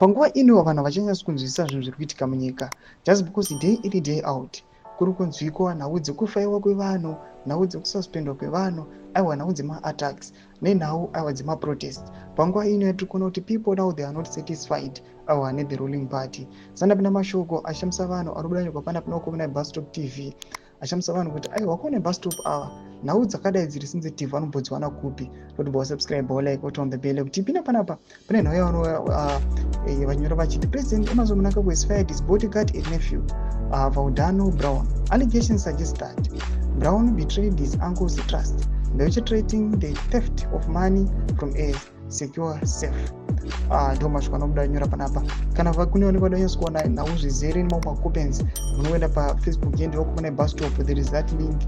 Panguva ino vanhu havachanyatsi kunzwisisa zvinhu zviri kuitika munyika, just because day in, day out kuri kunzwikwa nhau dzekufaiwa kwevanhu, nhau dzekususpendwa kwevanhu, aiwa, nhau dzemaattacks nenhau, aiwa, dzemaprotest. Panguva ino yatiri kuona kuti people now, they are not satisfied, aiwa, nethe ruling party. Sandapinda mashoko ashamisa vanhu ari kubuda nyika panapa nakomana Bustop TV, ashamisa vanhu kuti aiwa, kune Bustop ava, nhau dzakadai dziri sensitive anombodziwana kupi? Toti wasubscribe, like, on the bell kuti ipinda panapa. Pane nhau yavano vanyora vachiti President Emmerson Mnangagwa has fired his bodyguard and nephew, Vaudano Brown. Allegations suggest that Brown betrayed his uncle's trust by orchestrating the theft of money from a secure safe. Ndo mashoko anobuda nyora panapa. Kana kune vanenge vada kunyatsa kuona nhau zvizere nemamwe macomments, munoenda paFacebook yedu Vakomana Bustop. There is that link,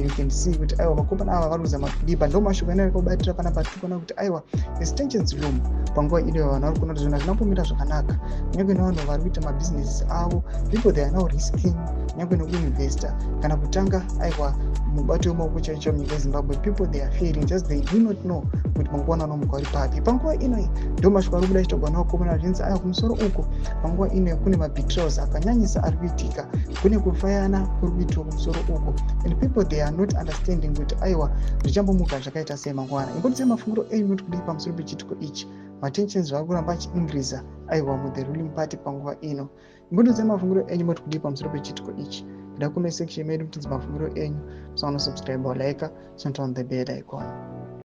you can see kuti aiwa, vakomana ava vari kuzama kudipa. Ndo mashoko anenge kubatira panapa. Tiri kuona kuti aiwa, as tensions loom panguva ino, vanhu vari kuona kuti zvinhu hazvina zvakanaka, kunyange nevanhu vari kuita mabhizinesi avo. People, they are now risking kunyange nekuinvesta kana kutanga, aiwa, mubato wemaoko chaicho munyika yeZimbabwe. People, they are fearing, just they do not know kuti mangwana unomuka uri papi. Panguva ino ndo mashoko ari kubuda achitogwa nevakomana zvinzi aiwa, kumusoro uko panguva ino kune mabetrayals akanyanyisa ari kuitika, kune kufayana kuri kuitiwa kumusoro uko, and people, they are not understanding kuti aiwa, zvichambomuka zvakaita sei mangwana. Imbodisai mafungiro enyu noti kudii pamusoro pechitiko ichi? Matensions vari kuramba achiincreasa, aiwa, muthe ruling party panguva ino. Imbodisai mafungiro enyu moti kudii pamusoro pechitiko ichi? Kuda comment section medu mutidzi mafungiro enyu. Musaona subscribe, like, turn on the bell icon.